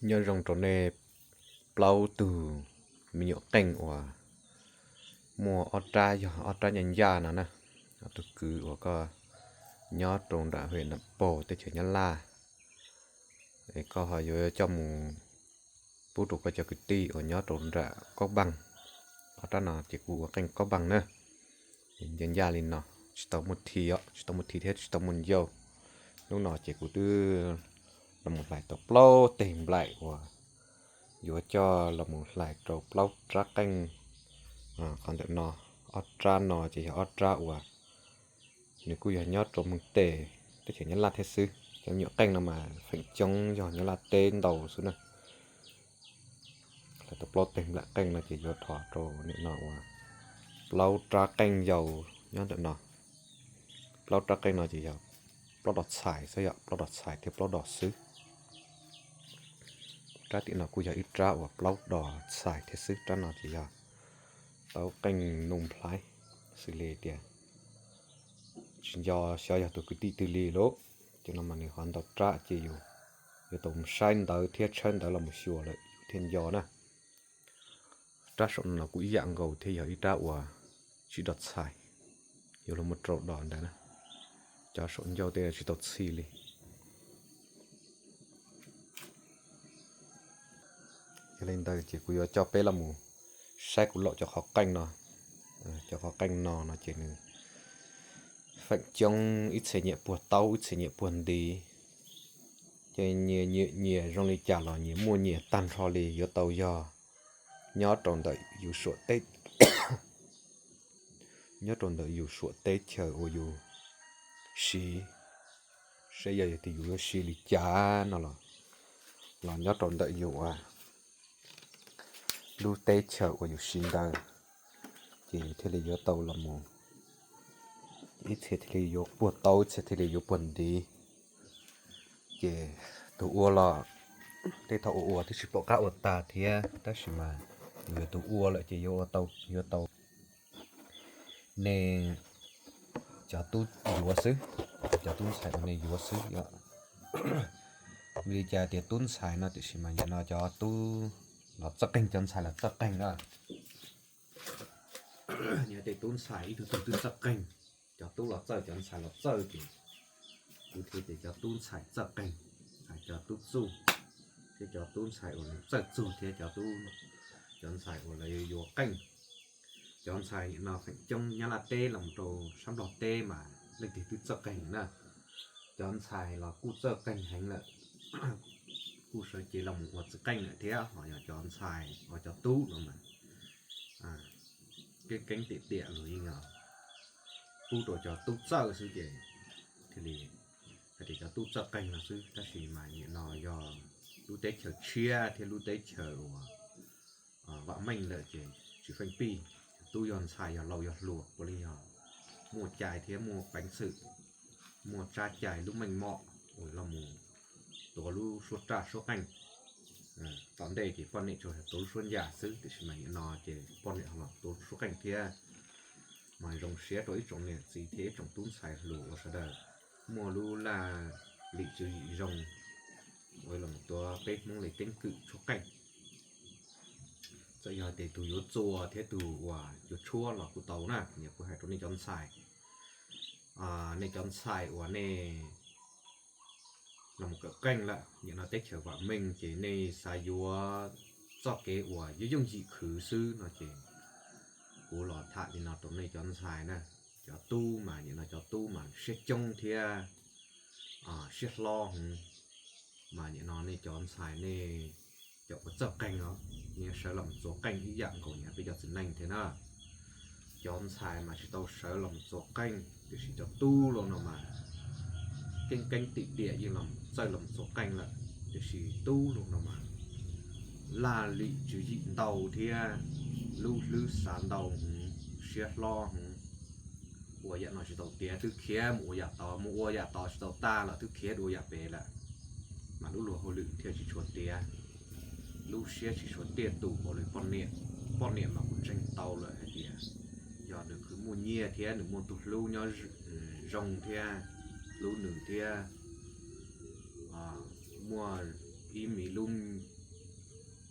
Nyob zoo rau nej plaub tug me nyuam qeej uas muaj ob rab, yog ob rab ncaj ncaj no na. Ob tug kwv uas koj nyob rau nram hwm Nam Pog teb chaws Nyab Laj, es koj ho yuav coj mus pub rau koj cov kwv tij uas nyob rau nram Koob Npaaj. Ob rab no ces kuv ua qeej Koob Npaaj na. Ncaj ncaj li no, tsis tau muaj thi os, tsis tau muaj thi thiab tsis tau muaj ncauj. Hnub no ces kuv twb los mus hlais tau plaub teg nplaim uas yuav coj los mus hlais rau plaub rab qeej. Qhov ntawm no, ob rab no ces yog ob rab uas nws kuj yog nyob rau Moog Tes teb chaws Nyab Laj thiab xwb. Cov me nyuam qeej no mas feem coob yog Nyab Laj teb ntau xwb na. Hlais tau plaub teg nplaim qeej no ces yuav dhos rau nim no uas plaub rab qeej yau nyob ntawm no. Plaub rab qeej no ces yog plaub dos txhais xwb, yog plaub dos txhais thiab plaub dos xwb. Rab tim no kuj yog ib rab uas plaub dos txhais thiab xwb. Rab no ces yog tau qeej Nuj Nplhaib, xws li tias tsis nco xyov yog tus kwv tij twg li lauj. Ces no mas nws ho ntau rab ces yus yuav tau saib ntawv thiab tshawb ntawv los mus xyuas lawm yus thiaj nco na. Rab saum no kuj ib yam nkaus thiab yog ib rab uas tsib dos txhais, yuav luag muaj rau dos ntawd na. Cov saum ncauj tej tsis tau txhi li. Yog li ntawd ces kuv yuav coj peb los mus saib kuv laum cov qhov qeej no. Cov qhov qeej no no ces nws feem coob ib txhia nyiam puag taub ib txhia nyiam puag ntiv. Ces nyias nyiam zoo li cas los nyias muaj nyias tag nrho li. Yuav tau yog nyob rau ntawm yus suam teb, nyob rau ntawm yus suam teb chaws uas yus siv, saib yog tias yus yuav siv li cas no los, los nyob rau ntawm yus lub teb chaws uas yus siv ntawd, ces yus thiaj li yuav tau los mus, ib txhia thiaj li yuav puag taub, ib txhia thiaj li yuav puag ntiv. Ces tus ua los tej thaum ua ua twb tsis pom qab ua tag thiab, tab sis mas yus yog tus ua lawm ces yuav ua tau, yuav tau nej cov tub yuav xwb, cov tub ntxhais uas nej yuav xwb. Vim li cas tias tub ntxhais no tiam sis mas nim no cov tub los txawj qeej, cov ntxhais los txawj qeej na. Yog tej tub ntxhais ib tug tug twb txawj qeej, cov tub los txawj, cov ntxhais los txawj ces kuv thiaj tias cov tub ntxhais txawj qeej, hais cov tub txuj thiab cov tub ntxhais uas txawj txug thiab cov tub, cov ntxhais uas lawv yuav qeej. Cov ntxhais nim no feem coob Nyab Laj teb los rau sab Nplog teb mas leej twg twb txawj qeej na. Cov ntxhais los kuj txawj qeej heev lawm, kuj sawv cev los mus ua txiv qeej lawm thiab. Ho yog cov ntxhais, ho cov tub no mas keeb keeb tiam tiam luag yeej yog pub rau cov tub txawj xwb ces thiaj li hais tias cov tub txawj qeej no xwb. Tab sis mas nim no yog lub teb chaws tshiab thiab lub teb chaws uas vam meej lawm ces tsis feej pij. Tub yog ntxhais yog laus yog hluas puav leej yog muaj cai thiab muaj peev xwm, muaj tsab cai lub meej mom uas los mus tuav lub suab raj suab qeej. Tom ntej ces poj niam tsuas tuav lub suab ncas xwb, tiam sis mas nim no ces poj niam ho los tuav suab qeej thiab. Mas zoo siab rau ib tsoom niam txiv thiab ib tsoom tub ntxhais hluas uas sawv daws muaj lub laj lim tswv yim zoo uas los tuav peb Hmoob li keeb kwm tshuab qeej. Txawm yog tias tus yuav txua thiab tus uas yuav tshuab los kuj tau na. Nyuam qhuav hais rau nej cov ntxhais, nej cov ntxhais uas nej los mus kawm qeej lawm, nim no teb chaws vam meej ces nej xav yuav txoj kev uas yooj yooj yim khwv xwb no ces kuv los tham li no rau nej cov ntxhais na. Cov tub mas nim no cov tub mas siab coob thiab siab hlob heev. Mas nim no nej cov ntxhais nej cov uas txawj qeej os, nej sawv los txuas qeej ib yam nkaus niam peb cov txiv neej thiab na. Cov ntxhais mas tsis tau sawv los txuas qeej, tiam sis cov tub los no mas keeb keeb tiam tiam yeej los txawj los txuas qeej lawm, tiam sis tub los no mas laj lim tswv yim ntau thiab lub hlwb xav ntau heev, siab hlob heev. Ua yam no tsis tau tiav twb khiav mus ua yam tod, mus ua yam tod tsis tau tag los twb khiav dua yam pem lawm. Mas lub luag hauj lwm thiaj tsis tshua tiav, lub siab tsis tshua tiaj tus npaum li poj niam. Poj niam mas kuv ntseeg tau lawm hais tias yog nws khwv muaj nyiaj thiab nws muaj tus hlub nyob zoo thiab hlub nws thiab muaj ib me lub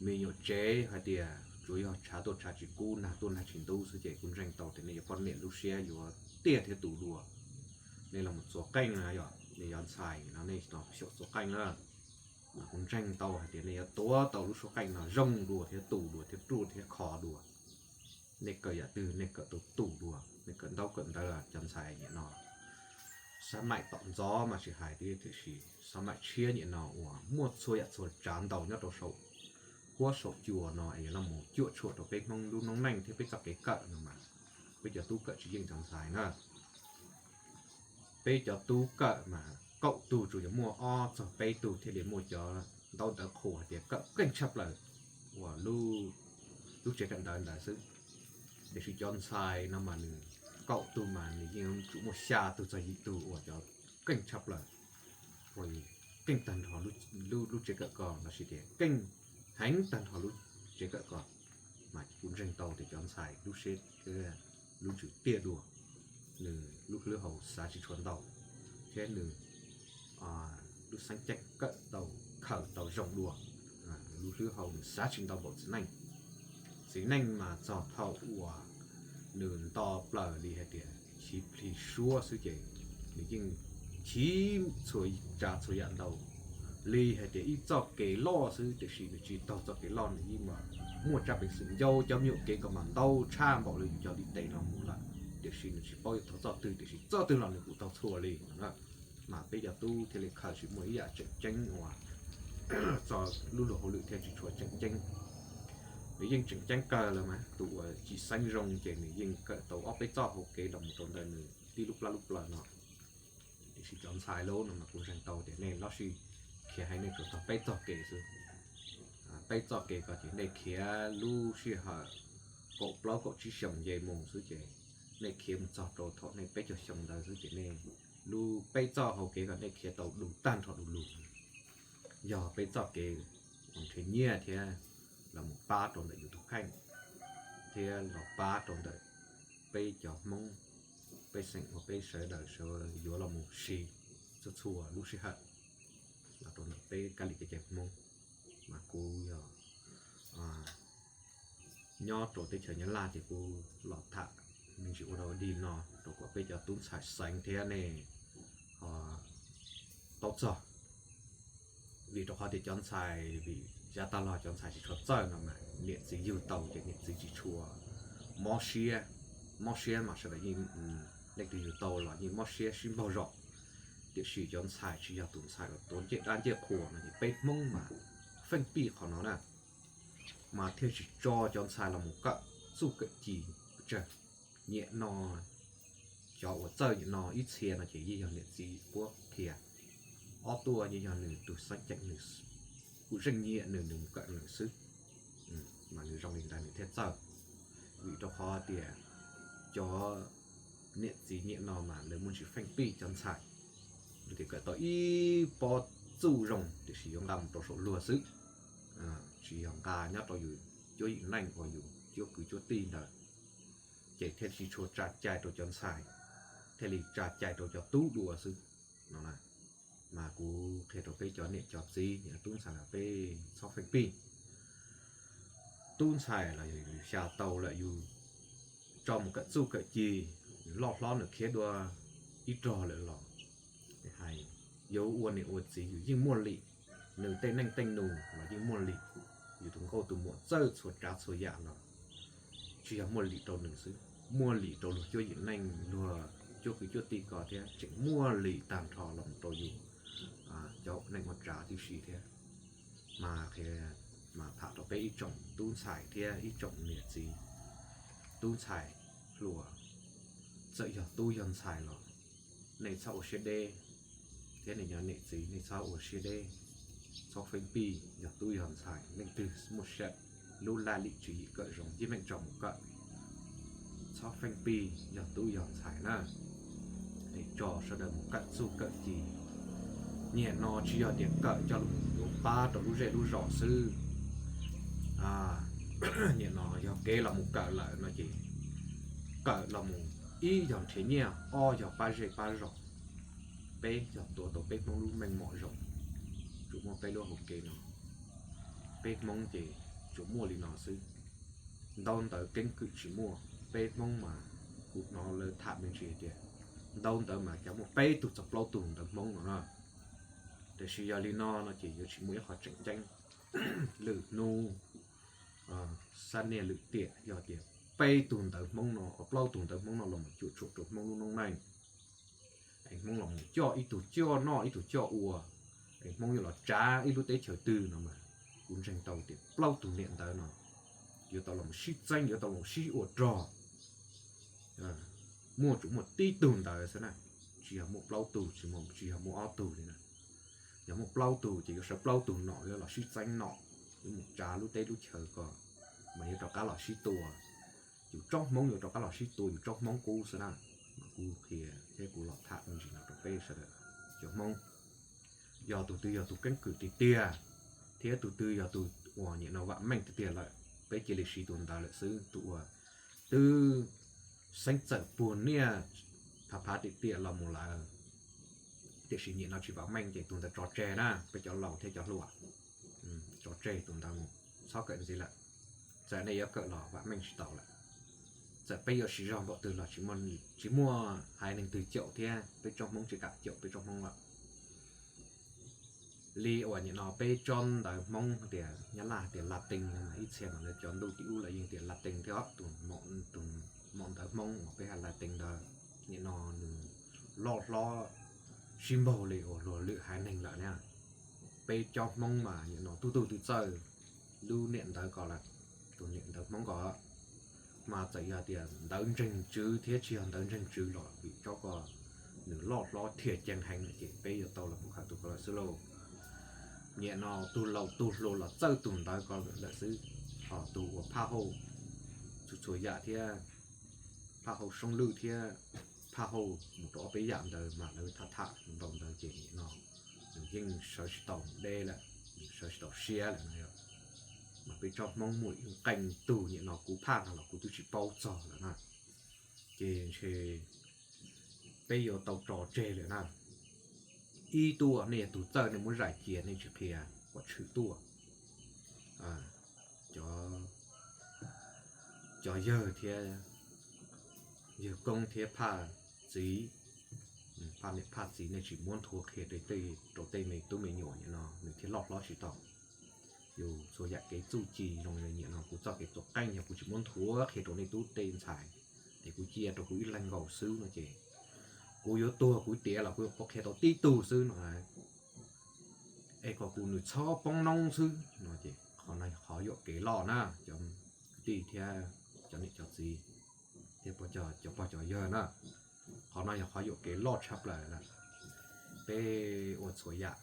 me nyuam tsev hais tias tsuas yog tshav tuaj tshav tsis kub, nag tuaj nag tsis ntub xwb ces kuv ntseeg tau tias nej cov poj niam lub siab yuav tiaj thiab tus dua. Nej los txua qeej na, yog nej cov ntxhais no nej los xyaum txua qeej na. Mas kuv ntseeg tau hais tias nej yuav tuav tau lub suab qeej no zoo dua thiab tus dua thiab ruaj thiab khov dua. Nej kawm yam twg nej kawm tau tus dua, nej kawm ntaub kawm ntawv cov ntxhais nim no. Xab maim tom ntxov mas tsis hais tiam sis xab maim tshiab nim no uas muaj txhua yam txhua tsav ntau nyob rau saum huab saum cua no es yuav los cuam tshuam rau peb Hmoob lub noob neej thiab peb txoj kev kawm no mas peb cov tub kawm tsis yeej cov ntxhais na. Peb cov tub kawm mas kaum tug tsuas yog muaj ob txog peb tug thiaj li muaj cov ntaub ntawv qhuas hais tias kawm keej tshaj plaws uas lub tsev kawm ntawv ntawd xwb. Tiam sis cov ntxhais no mas nws kaum tug mas nws yeej tsum muaj xya tug txog yim tug uas cov keej tshaj plaws, uas keej tag nrho lub tsev kawm ko los sis tias keej heev tag nrho lub tsev kawm ko. Mas kuv ntseeg tau tias cov ntxhais lub siab thiab lub ntsws tiaj dua, nws lub hlwb hau xav tsis tshua ntau, thiab nws lub xeeb ceem kawm tau khaws tau zoo dua, nws lub hlwb hau nws xav tsis ntau npaum txiv neej. Txiv neej mas txog thaum uas nws nto plaws li hais tias chiv plig suab xwb ces nws yeej chiv txhua tsav txhua yam ntau li hais tias ib txoj kev loj xwb tiam sis nws tsis taug txoj kev loj, nws yeej mas muaj tsab peev xwm ncau cov me nyuam kev ko mas ntau tshaj npaum li yus cov li tes no mus lawm, tiam sis nws tsis paub yuav taug txoj twg tiam sis txoj twg los nws kuj taug txhua li no. Mas peb cov tub thiaj li khaws tsis muaj ib yam tseem ceeb uas txog lub luag hauj lwm thiaj tsis tshua tseem ceeb. Nws yeej tseem ceeb kawg lawm mas tus uas tsis xeeb zoo ces nws yeej kawm tau ob peb txoj hauv kev los mus rau ntawm nws tib lub plab lub plaws no. Tiam sis cov ntxhais lub no mas kuv ntseeg tau tias nej lub sij khiav heev nej tsuas taug peb txoj kev xwb. Peb txoj kev ko ces nej khiav lub sij hawm kaum plaub kaum tsib xyoos nce mus xwb ces nej khiav mus txog rau thaum nej peb caug xyoo ntawd xwb ces nej lub peb txoj hauv kev ko nej khiav tau du tag nrho du lug. Yog peb txoj kev uas nrhiav nyiaj thiab los mus pab rau ntawm yus tus kheej thiab los pab rau ntawm peb cov Hmoob, peb xeem uas peb sawv daws sawv yuav los mus siv txhua txhua lub sij hawm los rau ntawm peb kab li kev cai Hmoob. Mas kuv yog nyob rau teb chaws Nyab Laj ces kuv los tham me ntsis ua dog dig no rau kom peb cov tub ntxhais xeev thiab nej ho paub txog. Vim rau qhov tias cov ntxhais vim yav tag los cov ntxhais tsis tshua txawj no mas niam txiv yug tau ces niam txiv tsis tshua mob siab. Mob siab mas sawv daws yeej, leej twg yug tau los yeej mob siab sib npaug zom. Tiam sis cov ntxhais tsis yog tus ntxhais uas tuav ncej dab ncej qhua no ces peb Hmoob mas feej pij qhov no na, mas thiaj tsis tso cov ntxhais los mus kawm txuj kawm ci pes tsawg. Nyiam no, cov uas txawj nyiam no ib txhia no ces yeej yog niam txiv puab qhia. Ob tuaj yeej yog nws tus xeeb ceem, nws kuj zeej nyiam nws, nws mus kawm nws xwb. Mas nws zoo li ntawd nws thiaj txawj. Vim rau qhov tias cov niam txiv nyiam no mas lawv muaj ntsis feej pij cov ntxhais, tias kawm tau ib pob txuj zoo tiam sis yuav nqa mus rau saum luag xwb, tsis yog nqa nyob rau yus cuab yim neej uas yus cuab kwv cuab tij ntawd, ces thiaj tsis tshua tsa cai rau cov ntxhais, thiaj li tsa cai rau cov tub dua xwb no. Mas kuv qhia rau peb cov niam cov txiv, tub ntxhais los peb txhob feej pij. Tub ntxhais los yog yus xya tau lawm yus tso mus kawm txuj kawm ci, nws loj hlob nws khiav dua ib rog lawm los hais, yuav ua niam ua txiv yus yeej muaj lim, nws tej neej tej nus los yeej muaj lim, yus tus nkauj tus muam txawj txhua tsav txhua yam los tsis yog muaj lim rau nws xwb, muaj lim rau luag cuab yim neej luag cuab kwv cuab tij ko thiab tseem muaj lim tag nrho los rau yus cov neej ua tsav tib si thiab. Mas qhia, mas tham rau peb ib tsoom tub ntxhais thiab ib tsoom niam txiv, tub ntxhais hluas, txawm yog tub yog ntxhais los nej txhob ua siab deb, thiab nej cov niam txiv nej txhob ua siab deb, txhob feeb pij. Yog tub yog ntxhais leej twg muaj siab, lub laj lim tswv yim kawm zoo yeej meem tso mus kawm, txhob feeb pij yog tub yog ntxhais na. Es tso sawv daws mus kawm txuj kawm ci. Nim no tsis yog tias kawm coj los yuav pab rau lub zej lub zos xwb. Nim no yog kev los mus kawm lawm no ces kawm los mus, ib yog nrhiav nyiaj, ob yog pab zej pab zos, peb yog tuav tau peb Hmoob lub meej mom zoo. Tsuas muaj peb lub hauv kev no, peb Hmoob ces tsuas muaj li no xwb. Ntau ntawv keeb kwm tsis muaj. Peb Hmoob mas kuv hnov lawv tham me ntsis tias ntau ntawv mas kav muaj peb tug txog plaub tug ntawv Hmoob no na. Tiam sis yog li no no ces yuav tsis muaj ib qho tseem ceeb. Lwm hnub xab niaj lwm tiam yog tias peb tug ntawv Hmoob no, plaub tug ntawv Hmoob no los mus cuam tshuam rau Hmoob lub noob neej, es Hmoob los mus coj ib tug coj noj ib tug coj ua, es Hmoob yuav los tsav ib lub teb chaws twg no mas kuv ntseeg tau tias plaub tug niam ntawv no yuav tau los sib txeeb, yuav tau los sib ua rog. Muaj tsuas muaj tib tug ntawv xwb na, tsis yog muaj plaub tug, tsis yog muaj ob tug li na. Yog muaj plaub tug ces yuav sawv plaub tug nom yuav los sib txeeb nom, yuav mus tsav lub teb lub chaw ko, mas yuav rov qab los sib tua. Yus tsob Hmoob yuav rov qab los sib tua yus tsob Hmoob qub xwb na. Mas kuv qhia thiab kuv los tham me ntsis no rau peb sawv daws cov Hmoob, yog tus twg yog tus keeb kwm tiag tiag, thiab tus twg yog tus uas nyiam no vam meej tiag tiag lawm, peb cia li siv tus ntawd lawm xwb. Tus uas twb xeeb txawm puag niaj phav phav tiam tiam los mus lawm, tiam sis nyiam no tsis vam meej ces tus ntawd tso tseg na, peb cov laus thiab cov hluas, tso tseg tus ntawd mus, txhob kawm ntxiv lawm. Txawm nej yuav kawm los vam meej tsis tau lawm. Txawm peb yuav siv zog npaum twg los tsis muaj haiv neeg twg caum thiab, peb tsob Hmoob tsis kam caum peb tsob Hmoob lawm. Li uas nyiam no peb tsob ntawv Hmoob tias Nyab Laj tias Latin no mas ib txhia mas lawv cov ntuj tim ub lawv yeej tias Latin thiab. Tus mom ntawv Hmoob uas peb hais Latin ntawd, nyiam no nws loj hlob sib npaug li uas luag lwm haiv neeg lawm na. Peb tsob Hmoob mas nyiam no tub tug twb txawj lub niam ntawv ko lawm, tus niam ntawv Hmoob ko. Mas txawm yog tias ntawv ntseeg tswv thiab tsis yog ntawv ntseeg tswv los vim tsob ko nws loj hlob thiaj ceev heev lawm ces peb yuav tau los mus khaws tus ko lawm xwb lauj. Nyiam no tus laus tus hluas los txawj tus ntawv ko lawm xwb. Ho tus uas phaj hauj txhua txhua yam thiab, phaj hauj soob lwj thiab phaj hauj mus rau ob peb yam ntawd mas lawv tham tham nrau ntawd ces nyiam no nws yeej sawv tsis tau mus deb lawm, nws sawv tsis tau siab lawm no yom. Mas peb tsob Hmoob muaj ib qee tug nyiam no kuv phaj no los kuv twb tsis paub txog lawm na. Ces ntshe peb yuav tau tso tseg lawm na. Ib tuaj nej yog tus txawj nej muab zais cia nej tsis qhia kom tshwm tuaj. Cov yawg thiab yawg koob thiab phaj txiv, phaj niam phaj txiv nej tsis muab nthuav qhia rau tej me tub me nyuam nyiam no nws thiaj loj hlob tsis tau. Yus txhua yam kev txuj ci zoo li nyiam no kuv txoj kev tuam qeej yog kuv tsis muab nthuav qhia rau nej tub tej ntxhais, es kuv cia rau kuv ib leeg nkaus xwb no ces kuv yuav tuag kuv tiav los kuv yuav qhuav qhia tau tib tug xwb no. Es kom kuv nws txhob poob noob xwb no ces qhov no yog qhov yuam kev loj na cov kwv tij thiab cov niam cov txiv thiab cov pog cov yawg na. Qhov no yog qhov yuam kev loj tshaj plaws lawm. Peb ua txhua yam,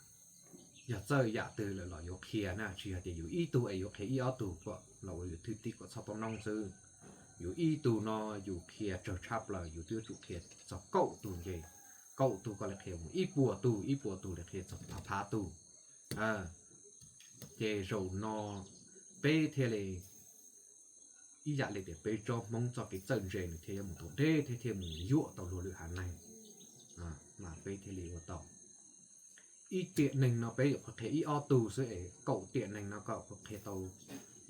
yog txawj yam twg lawm los yuav qhia na, tsis yog tias yus ib tug es yuav qhia ib ob tug kom los ua yus thwj tib kom txhob poob noob xwb. Yus ib tug no yus qhia tsawg tshaj plaws yus twb yuav tsum qhia txog kaum tug nce, kaum tug koj li qhia mus ib puas tug, ib puas tug li qhia txog phav phav tug. Ces zaum no peb thiaj li ib yam li tias peb tsob Hmoob txoj kev txawj ntse nws thiaj yuav mus tau deb thiab thiaj mus yuam tau luag lwm haiv neeg, mas peb thiaj li ua tau. Ib tiam neeg no peb yuav qhuav qhia ib ob tug xwb es kaum tiam neeg no koj qhuav qhia tau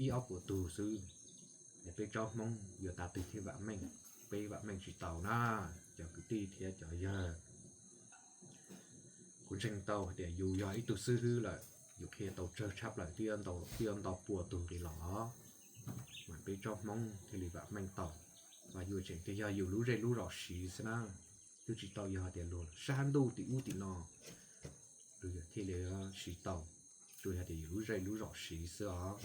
ib ob puas tug xwb, es peb tsob Hmoob yuav tav twg thiaj vam meej, peb vam meej tsis tau na. Cov kwv tij thiab cov yawg, kuv ntseeg tau hais tias yus yog ib tug xib hwb lawm, yus qhia tau tsawg tshaj plaws twb yuav nto puas tug li los mas peb tsob Hmoob thiaj li vam meej tau. Mas yus tseem tias yog yus lub zej lub zos siv xwb na, twb tsis tau yog tias luag sab ntuj tim ub tim no, luag thiaj li siv tau. Tsuas yog tias yus lub zej lub zos siv xwb os,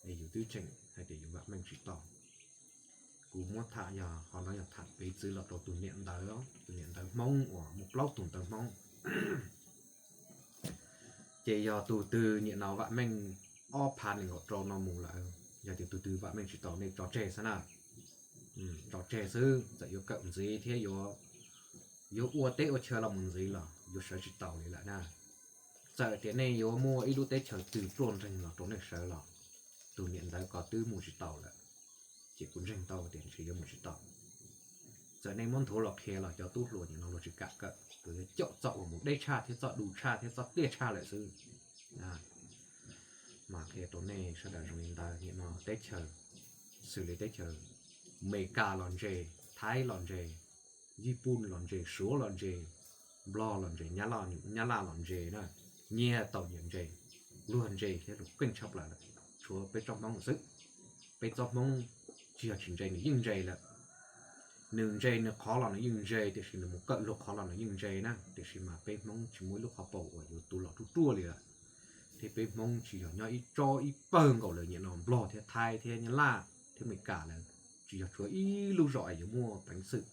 es yus twb tseem hais tias yus vam meej tsis tau. Kuv muab tham yog qhov no yog tham piv txwv los rau tus niam ntawv, tus niam ntawv Hmoob uas muaj plaub tug ntawv Hmoob. Ces yog tus twg nyiam no vam meej ob phav nees nkaum rau no mus lawm, yog tias tus twg vam meej tsis tau nej tso tseg xwb na. Tso tseg xwb, txawm yuav kawm ntxiv thiab yuav ua teb ua chaw los mus ntxiv los yuav sawv tsis taus li lawm na. Txawm tias nej yuav muaj ib lub teb chaws twg pluaj nreeg los rau nej sawv los, tus niam ntawv ko twb mus tsis taus lawm, ces kuv ntseeg tau tias ntshe yuav mus tsis taus. Txawm nej muab nthuav los qhia los cov tub hluas nim no luag tsis kam kawm, luag yuav caum txoj uas mus deb tshaj thiab txoj du tshaj thiab txoj tiaj tshaj lawm xwb. Mas qhia rau nej sawv daws zoo li ntawd, nim no teb chaws, xws li teb chaws Amelikas los ntse, Thaib los ntse, Yiv Pun los ntse, Suav los ntse, Nplog los ntse, Nyab Laj los ntse na, nyias tau nyias ntse, luag ntse thiab luag keej tshaj plaws lawm, tshuav peb tsob Hmoob lawm xwb. Peb tsob Hmoob tsis yog tsis ntse, nws yeej ntse lawm. Nws ntse nws qhov los nws yeej ntse, tiam sis nws mus kawm luag qhov los nws yeej ntse na, tiam sis mas peb Hmoob tsis muaj ib lub qhov paus uas yuav tu los ruaj ruaj li lawm. Thiab peb Hmoob tsis yog nyob ib tsob ib pawg nkaus lawv nim no Nplog thiab Thaib thiab Nyab Laj thiab Amelikas lawm, tsis yog tshuav ib lub zos es yuav muaj peev xwm.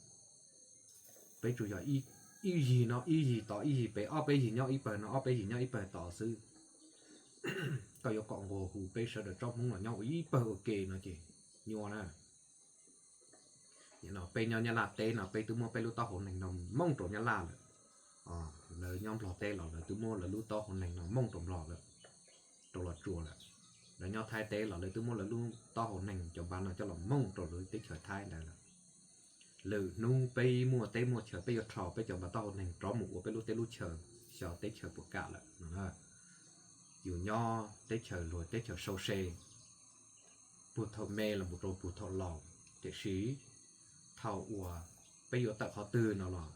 Peb tsuas yog ib yig no ib yig tod, ib yig pem, ob peb yig nyob ib pawg no ob peb yig nyob ib pawg tod xwb. Koj yuav kom nqua hu peb sawv daws tsob Hmoob los nyob ua ib pawg ua ke no ces nyuaj na. Nim no peb nyob Nyab Laj teb no peb twb muab peb lub taub hau neeg no mooj rau Nyab Laj lawm. Lawv nyob Nplog teb los lawv twb muab lawv lub taub hau neeg no mooj rau Nplog lawm, rau Los Tsuas lawm. Lawv nyob Thaib teb los lawv twb muab lawv lub taub hau neeg cov npav no coj los mooj rau lawv teb chaws Thaib ntawd lawm. Lwm hnub peb muaj teb muaj chaw peb yuav rho peb cov npav taub hau neeg rov mus ua peb lub teb lub chaw, xyov teb chaws puas kam lawm no. Yus nyob teb chaws luag teb chaws sau se, puag thaum me los mus rau puag thaum laus, tiam sis thaum uas peb yuav tawm qhov twg no los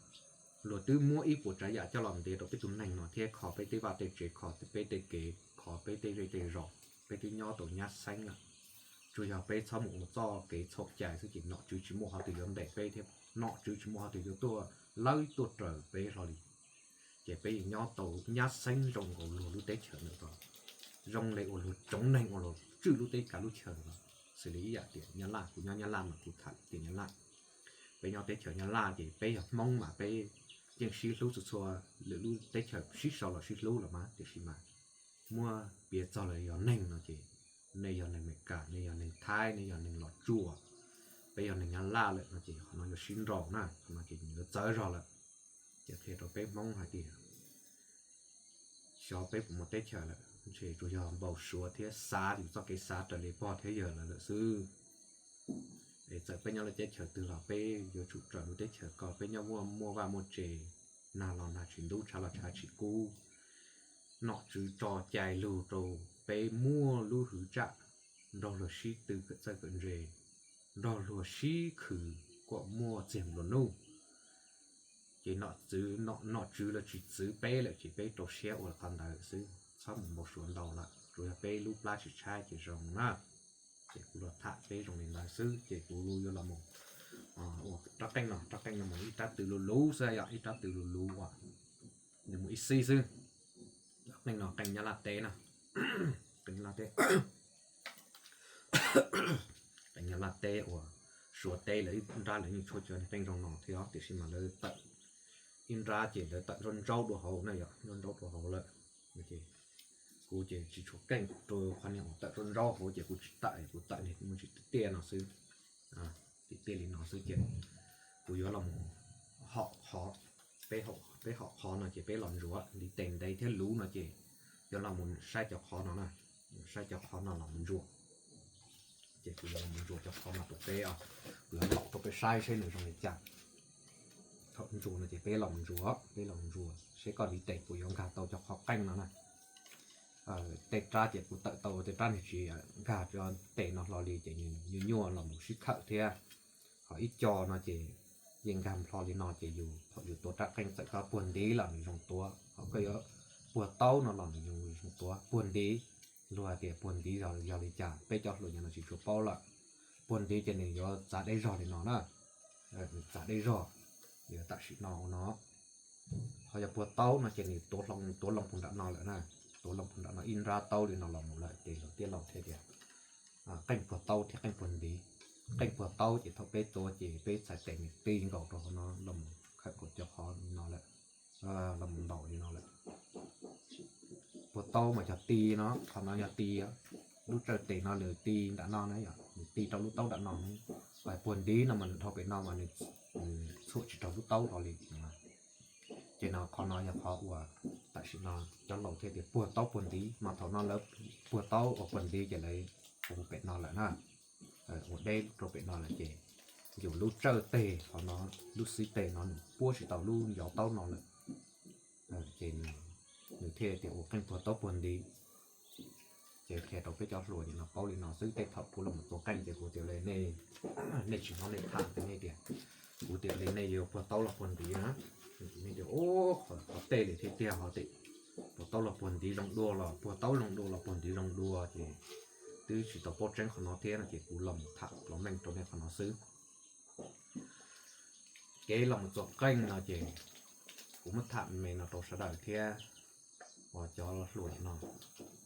luag twb muab ib puas tsav yam coj los ntiav rau peb tus neeg no thiab kho peb tej vaj tej tsev, kho peb tej kev, kho peb tej zej tej zos, peb twb nyob tau nyab xeeb lawm. Tsuas yog peb txhob mus ua txoj kev txhaum cai xwb ces nom tswv tsis muaj qhov twg yuav ntes peb thiab nom tswv tsis muaj qhov twg yuav tuaj lawb tuaj raws peb hlo li. Ces peb yeej nyob tau nyab xeeb zoo nkaus luag lub teb chaws ntawm ko, zoo li uas luag tsoom neeg uas luag tswj lub teb kav lub chaw ntawd ko. Xws li ib yam tias Nyab Laj, kuv nyob Nyab Laj mas kuv tham tias Nyab Laj. Peb nyob teb chaws Nyab Laj ces peb yog Hmoob mas peb yeej sib hlub txhua txhua, lwm lub teb chaws sib sau los sib hlub los mas, tiam sis mas muab piav txog lawv yog neeg no ces nej yog neeg Amelikas, nej yog neeg Thaib, nej yog neeg Los Tsuas, peb yog neeg Nyab Laj lawm no ces qhov no yuav sib nraus na, qhov no ces nws yuav txawv zog lawm. Ces qhia rau peb Hmoob hais tias xyov peb puas muaj teb chaws lawm, ntshe tsuas yog npau suav thiab xav yus txoj kev xav raws li pog thiab yawg lawv lawm xwb. Es txawm peb nyob lub teb chaws twg los peb yuav tsum raws lub teb chaws ko, peb nyob muaj muaj vaj muaj tsev, nag los nag tsis ntub, tshav los tshav tsis kub. Nom tswv tso cai lug rau peb muaj lub hwv tsam nrog luag sib tw kawm txawj kawm ntse, nrog luag sib khwv kom muaj txiag nplua nuj. Ces nom tswv, nom tswv los tsis txwv peb lawm ces peb rau siab ua qhov ntawd xwb, txhob mus npau suav ntau lawm, tsuas yog peb lub plab tsis tshaib ces zoo na. Ces kuv los tham peb zoo li ntawd xwb ces kuv yuav los mus ua rab qeej no, rab qeej no mus ib rab tw luv luv xwb yom, ib rab tw luv luv uas nws mus ib xib xwb. Rab qeej no qeej Nyab Laj teb na, qeej Nyab Laj teb, qeej Nyab Laj teb uas Suav teb lawv ib nrab lawv yeej tshuaj cov niag qeej zoo no thiab, tiam sis mas lawv tawm ib nrab ces lawv tawm zaub ntsaub dua hauv na yom, zaub ntsaub dua hauv lawm. Kuv ces tsis tshua keej rau qhov niag uas tawm zaub ntsaub hauv ces kuv tsis tawm, kuv tawm niag muaj tsis tiaj tiaj no xwb, tiaj tiaj li no xwb ces kuv yuav los mus hom qhov, peb hom qhov no ces peb los ntsuav li tes ntev thiab luv no ces yuav los mus saib cov qhov no na, saib cov qhov no los mus ntsuas. Ces kuv yuav los mus ntsuas cov qhov no rau peb os, kuv yuav los rau peb saib seb nws zoo li cas. Thaum ntsuas no ces peb los mus ntsuas, peb los mus ntsuas seb koj li tes puas yuav nkag tau cov qhov qeej no na. Tej rab ces kuv tawm tau, tej rab niag tsis nkag cov tes no hlo li ces nyuaj nyuaj los mus sib khawm thiab. Ho ib co no ces yeej nkag hlo li no ces yus thaum yus tuav rab qeej txawm koj puag ntiv los nws zoo tuav, ho koj yuav puag taub no los nws zoo tuav puag ntiv. Luag hais tias puag ntiv yog li cas peb cov hluas no tsis tshua paub lawm. Puag ntiv ces nws yuav txav deb zog li no na, nws txav deb zog, yuav tam sim no ua no. Ho yog puag taub no ces nws tuav loo puag nram no lawm na, tuav loo puag nram no ib nrab taub li no los mus lawm ces luag tiaj laus thiaj tias qeej puag taub thiab qeej puag ntiv. Qeej puag taub ces thaum peb tuav ces peb txhais tes nws ti nkaus rau hauv no los mus khawm nkaus cov qhov li no lawm, los mus ntaus li no lawm. Puag taub mas yog ti no, qhov no yog ti, lub tsawj tes no nws ti nram no na yom, nws ti rau lub taub nram no. Ho puag ntiv no mas nws dhau pem no mas nws txhuam tsis raug lub taub hlo li. Ces no qhov no yog qhov uas tam sim no cov laus thiaj tias puag taub puag ntiv, mas thaum no lawv puag taub ua puag ntiv ces lawv ua pem no lawm na, ua deb rau pem no lawm ces yus lub tsawj tes qhov no, lub xib tes no nws puab tsis tau lub ncov taub no lawm, ces nws thiaj tias ua qeej puag taub puag ntiv. qhia rau peb cov hluas ces no paub li no xwb. Tej thaum kuv los mus txuas qeej ces kuv tias li nej, nej tsis hnov nej tham tias nej tias kuv tias li nej yuav puag taub los puag ntiv na. Nej tias qhov tej li thiab tiag ho tias puag taub los puag ntiv zoo dua los puag taub zoo dua los puag ntiv zoo dua ces twb tsis tau paub tseeb qhov no thiab no ces kuv los mus tham los meej rau nej qhov no xwb. Kev los mus txuas qeej no ces kuv muab tham me no rau sawv daws thiab, uas cov hluas no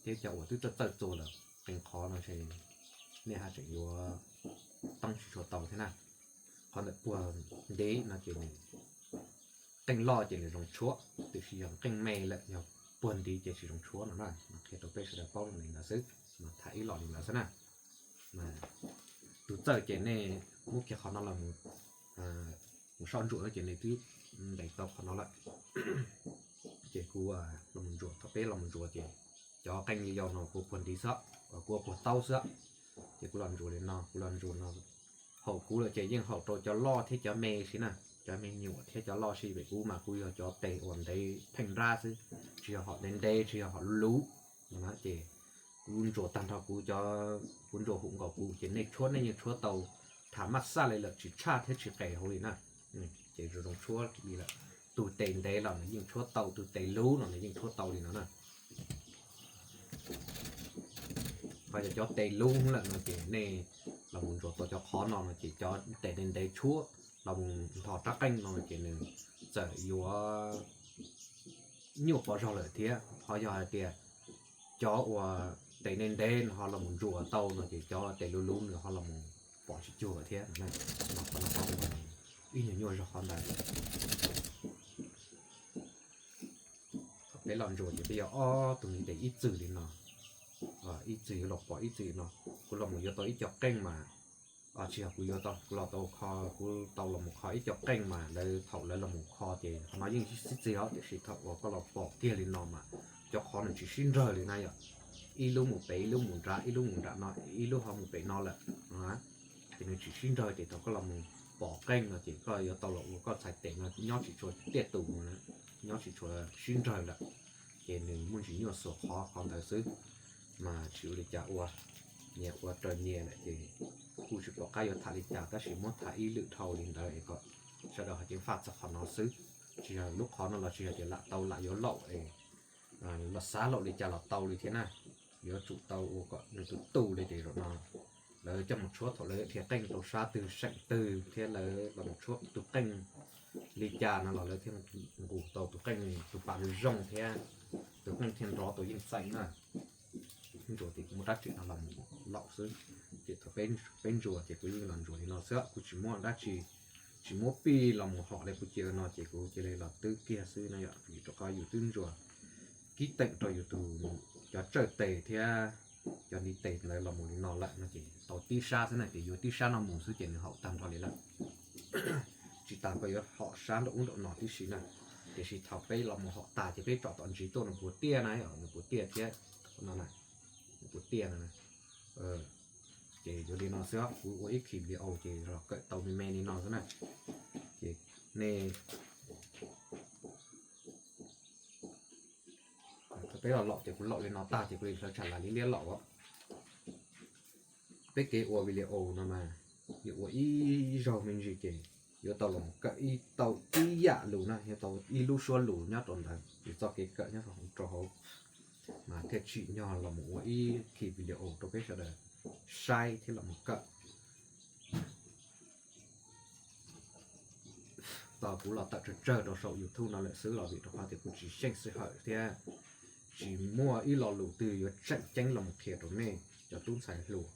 thiab cov uas twb txawj txawj txuas lawm qee qhov no ces nej haj tseem yuav toob tsis tshua tau thiab na. Qhov ntawm puag ntiv no ces nws qeej loj ces nws zoo tshuab, tiam sis yog qeej me lawm yog puag ntiv ces tsis zoo tshuab no na. Qhia rau peb sawv daws paub li ntawd xwb, mas tham ib los li ntawd xwb na. Tus txawj ces nej muab kiag qhov no los mus soj ntsuam no ces nws twb ntes tau qhov no lawm. Ces kuv los mus ntsuas, thaum peb los mus ntsuas ces cov qeej li yau no kuv puag ntiv xwb, kuv puag taub xwb. Ces kuv los ntsuas li no, kuv los ntsuas no, haum kuv lawm ces yeej haum rau cov loj thiab cov me si na, cov me nyuam thiab cov loj si, vim kuv mas kuv yog cov tes uas ntev theej nrab xwb, tsis yog haum ntev ntev, tsis yog haum luv luv no ces kuv ntsuas tag nrho kuv cov, kuv ntsuas hum nkaus kuv ces nej tshuab nej yeej tshuab tau, tham maj xaj li lawm tsis tshaj thiab tsis qes hauv li na. Ces zoo zoo tshuab li lawm, tus tes ntev los nws yeej tshuab tau, tus tes luv los nws yeej tshuab tau li no na. Ho yog cov tes luv lawm no ces nej los mus ntsuas tau cov qhov no no ces cov tes ntev ntev tshuab los mus nthos rab qeej no ces nws txawm yuav nyuaj pov zog lawm thiab. Ho yog hais tias cov uas tes ntev ntev no ho los mus ntsuas tau no ces cov tes luv luv nws ho los mus pom tsis cuag thiab. Qhov no ib nyuag nyuaj zog qhov ntawd. Thaum peb los ntsuas ces peb yuav ob tug ntiv tes ib txwm li no, ib txwm yuav los pom ib txwm no. Kuv los mus yuav tau ib co qeej mas, tsis yog kuv yuav tau, kuv los tau kho, kuv tau los mus kho ib co qeej mas lawv thaum lawv los mus kho ces qhov no yeej sib txig os, tiam sis thaum uas koj los pom kiag li no mas cov qhov nws tsis sib nrawg li na yom. Ib lub mus pem, ib lub mus nram, ib lub mus nram no, ib lub ho mus pem no lawm. Ces nws tsis sib nrawg ces thaum koj los mus pom qeej no ces koj yuav tau los ua koj txhais tes no nyob tsis tshua tiaj tus, nyob tsis tshua sib nrawg lawm. Ces nws muaj ntsis nyuaj xuas qhov qhov ntawd xwb, mas tsis ua li cas ua, nyias ua raws nyias lawm ces kuj tsis pom qab yuav tham li cas, tab sis muab tham ib lwm dhau li ntawd es kom sawv daws ho ceev faj txog qhov no xwb. Tsis yog lub qhov no los tsis yog tias lam tau lam yuav laum es los xav laum li cas los tau li thiab na. Yuav tsum tau ua kom nws tus tu li ces zaum no lawv coj mus tshuab thaum lawv dhia qeej rau sab twg seem twg thiab lawv los mus tshuab tus qeej li cas no los lawv thiaj nqus tau tus qeej tus pam zoo zoo thiab tus qeej thiaj nrov tau yeej txeem na. Ntsuas ces kuv muab rab riam no los laum xwb. Ces thaum peb ntsuas ces kuv yeej los ntsuas li no xwb, kuv tsis muab dab tsi, tsis muab pij los mus hom li kuv cia no ces kuv cia li los twb kiag xwb no yom, vim rau qhov yus twb ntsuas kib teem rau yus tus, cov tsawj tes thiab cov ntiv tes ntawd los mus li no lawm no ces tau tib sab xwb na, ces yuav tib sab no mus xwb ces nws haum tag nrho li lawm. Tsis tas koj yuav hom sab nraum ub nraum no tib si na. Tiam sis thaum peb los mus hom tas ces peb tsom tom ntsis tuaj nws puas tiaj na, nws puas tiaj thiab no na, nws puas tiaj no. Ces yuav li no xwb, kuv ua ib khi video ces los kawm tau me me li no xwb na. Ces nej Thaum peb los laum ces kuv laum li no tag ces kuv li hlawv tsam lam li liab laum. Peb kev ua video no mas yuav ua ib zaug me ntsis ces yuav tau los kawm ib tau ib yam lus na, yuav tau ib lub suab lus nyob rau ntawd, yus txoj kev kawm nyob rau hauv mas thiaj tsim nyog los mus ua ib khi video rau peb sawv daws saib thiab los mus kawm. Tos kuv los tawm tsawg tsawg rau saum YouTube no lawm xwb los vim rau qhov tias kuv tsis xyeej sij hawm thiab tsis muaj ib lo lus twg yuav tseem ceeb los mus qhia rau nej cov tub ntxhais hluas,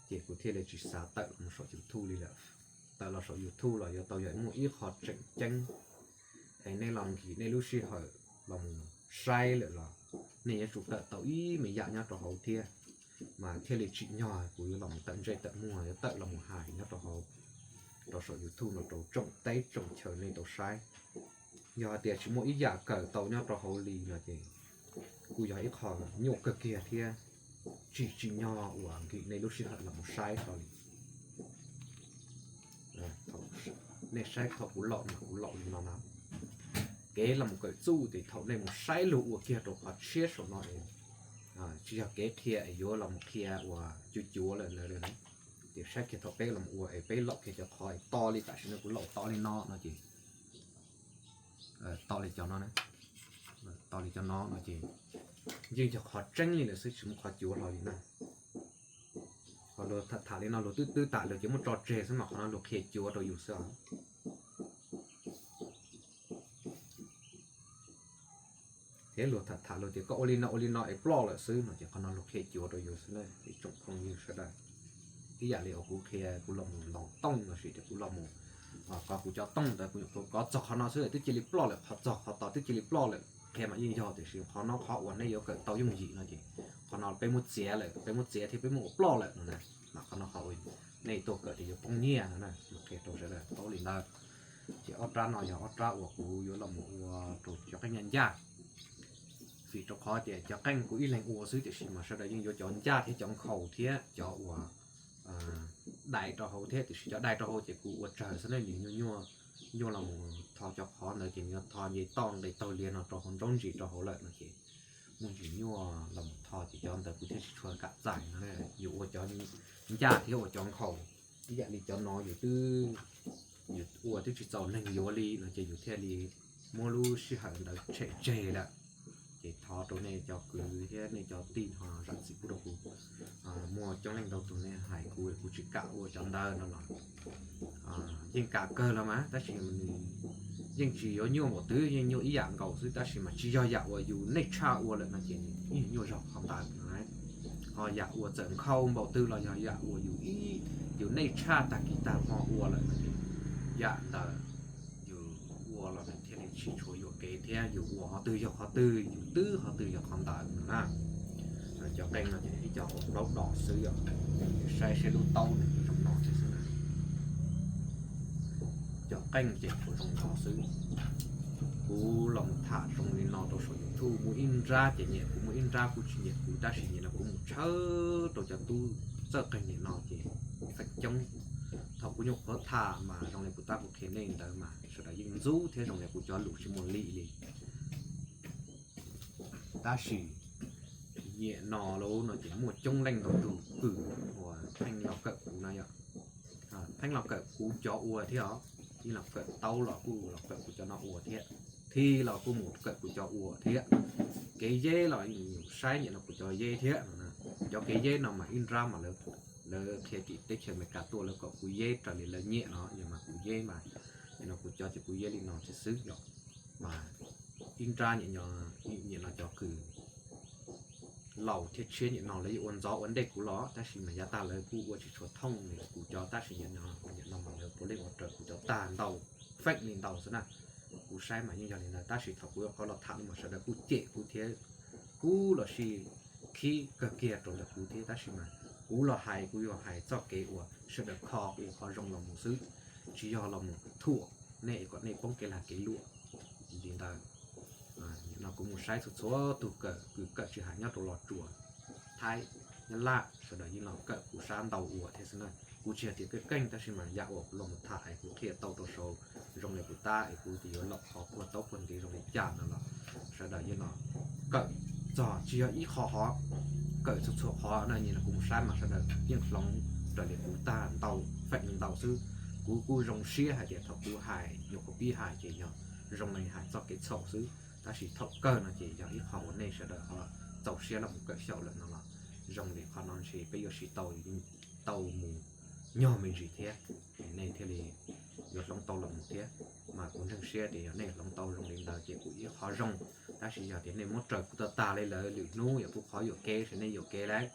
ces kuv thiaj li tsis xav tawm los saum YouTube li lawm. Tawm los saum YouTube los yuav tau yog muaj ib qho tseem ceeb es nej los nkim nej lub sij hawm los mus saib lawm los nej yuav tsum kawm tau ib me yam nyob rau hauv thiab, mas thiaj li tsim nyog kuv yuav los tawm ntsej tawm muag yuav tawm los mus hais nyob rau hauv, rau saum YouTube no rau tsoom teb tsoom chaw nej tau saib. Yog hais tias tsis muaj ib yam kawm tau nyob rau hauv li no ces kuj yog ib qho nyuaj kawg kiag thiab tsis tsim nyog uas nkim nej lub sij hawm los mus saib hlo li. Nej saib thaum kuv laum mas kuv laum li no na, kev los mus kawm txuj ces thaum nej mus saib lug ua kiag rau qhov tshiab saum no es tsis yog kev qhia es yuav los mus qhia uas cuav cuav lawm ntawd. Ces saib kiag thaum peb los ua es peb laum kiag cov qhov es to li tam sim no kuv laum to li no no ces, to li cov no, to li cov no no ces yeej yog qhov tseeb li lawm xwb, tsis muaj qhov cuav hlo li na. Ho luag tham li no luag twb twb tas luag ces muab tso tseg xwb mas qhov no luag qhia cuav rau yus xwb os. Thiab luag tham tham luag tias koj ua li no ua li no es ploj lawm xwb no ces qhov no luag qhia cuav rau yus xwb na ib tsoom phooj ywg sawv daws. Ib yam li uas kuv qhia kuv los mus ntaus tooj los sis tias kuv los mus kov kuv cov tooj ntawd kuv nyuam qhuav kov txog qhov no xwb twb cia li ploj lawm, qhov txog qhov tod twb cia li ploj lawm, qhia mas yeej yog tiam sis qhov no qhov uas nej yuav kawm tau yooj yim no ces qhov no peb muab txiav lawm, peb muab txiav thiab peb muab ua ploj lawm no na. Mas qhov no qhov uas nej tuaj kawm tias yuav poob nyiaj no na, qhia rau sawv daws paub li ntawd. Ces ob rab no yog ob rab uas kuv yuav los mus ua rau cov qeej ncaj ncaj. Vim rau qhov tias cov qeej kuv ib leeg ua xwb tiam sis mas sawv daws yeej yuav cov ncaj thiab cov nkhaus thiab cov uas dai rau hauv thiab tiam sis cov dai rau hauv ces kuv ua tsawg xwb ne, nws nyuaj nyuaj los mus tho cov qhov ntawd ces nws yuav tho nce toj nqis taug liag no rau hauv nraub ntsis rau hauv lawm no ces muaj ntsis nyuaj los mus tho ces cov ntawd kuv thiaj tsis tshua kam txais no. Yus ua cov ncaj thiab ua cov nkhaus, ib yam li cov no yus twb, yus ua twb tsis txaus neeg yuav li no ces yus thiaj li muab lub sij hawm ntawd tshem tseg lawm. Ces thov rau nej cov kwv thiab nej cov tij ho zam txim pub rau kuv. Muaj coob leej ntau tus nej hais kuv kuv tsis kam ua cov ntawd no los yeej kam kawg los mas tab sis nws yeej tsis yuav nyuaj npaum twg, yeej nyuaj ib yam nkaus xwb tab sis mas tsis yog yam uas yus nej tshaj ua lawm no ces nws nyuaj zog qhov ntawd no. Ho yam uas txawm nkhaus npaum twg los yog yam uas yus, yus nej tshaj tag kis tag hmo ua lawm no ces yam ntawd yus ua los nws thiaj li tsis tshua yuam kev thiab yus ua qhov twg yog qhov twg yus twb qhov twg yog qhov ntawd no na. Cov qeej no ces ib co uas plaub dos xwb yom, saib seb lub taub nws zoo no thiab xwb na. Cov qeej ces kuv zoo no xwb. Kuv los mus tham zoo li no rau saum YouTube muaj ib nrab ces nyiam kuv, muaj ib nrab kuj tsis nyiam kuv, tab sis nim no kuv mus tshawb rau cov tub txawj qeej nim no ces feem coob. Thaum kuv nyuam qhuav tham mas zoo li kuv tab kuv qhia nej ntawd mas sawv daws yeej ntxub thiab zoo li kuv cov lus tsis muaj lim li. Tab sis nyiam no lauj no ces muaj coob leej ntau tus kws uas pheej los kawm kuv no yom, pheej los kawm kuv cov ua thiab os, yeej los kawm taub los kuj los kawm kuv cov no ua thiab, thi los kuj mus kawm kuv cov ua thiab, kev yeb los yeej saib nyiam no kuv cov yeb thiab no. Cov kev yeb no mas ib nrab mas lawv qhia tim teb chaws Amelikas tuaj lawv kom kuv yeb raws li lawv nyiam no, yog mas kuv yeb mas nim no kuv cov ces kuv yeb li no thiab xwb yom. Mas ib nrab nyiam no cov kws laus thiab tshiab nyiam no lawv yuav ua ntxov ua ntej kuv los tab sis mas yav tag lawv kuj ua tsis tshua thooj li kuv cov tab sis nyiam no mas lawv puav leej ua raws kuv cov tag ntau, feem li ntau xwb na. Kuv saib mas yeej yog li ntawd tab sis thaum kuv yuav qhov los tham no mas sawv daws kuj cem kuv thiab, kuj los sib khib kawg kiag rau ntawm kuv thiab tab sis mas kuv los hais kuv yuav hais txoj kev uas sawv daws kho kuv qhov zoo los mus xwb, tsis yog los mus thuam nej kom nej poob kev lag kev luam li ntawd. Nim no kuv mus saib txhua txhua tus kawm kws kawm tsis hais nyob rau Los Tsuas, Thaib, Nyab Laj sawv daws yeej los kawm kuv sab ntau ua thiab xwb na. Kuv tsis yog tias keej keej tab sis mas yam uas kuv los mus tham es kuv qhia tau rau saud zoo li kuv tab es kuv tias yuav laum qhov puag taub puag ntiv zoo li cas no los sawv daws yeej los kawm txog tsis yog ib qho hov, kawm txhua txhua qhov na. Nim no kuv mus saib mas sawv daws yeej hloov raws li kuv tag ntau, feem li ntau xwb. Kuv kuj zoo siab hais tias thaum kuv hais nyuam qhuav pib hais ces yog zoo li hais txoj kev txhaum xwb tab sis thaum kawg no ces yog ib qho uas nej sawv daws ho txaus siab los mus kawm xyaum lawm no los zoo li qhov no ntshe peb yuav siv tau, tau mus nyog me ntsis thiab, nej thiaj li yuav hloov tau los mus thiab. Mas kuv ntseeg siab tias yog nej hloov tau zoo li ntawd ces kuj ib qho zoo, tab sis yog tias nej muab raws kuv tag tag li lawm lwm hnub yog kuv qhov yuam kev ces nej yuam kev lawm.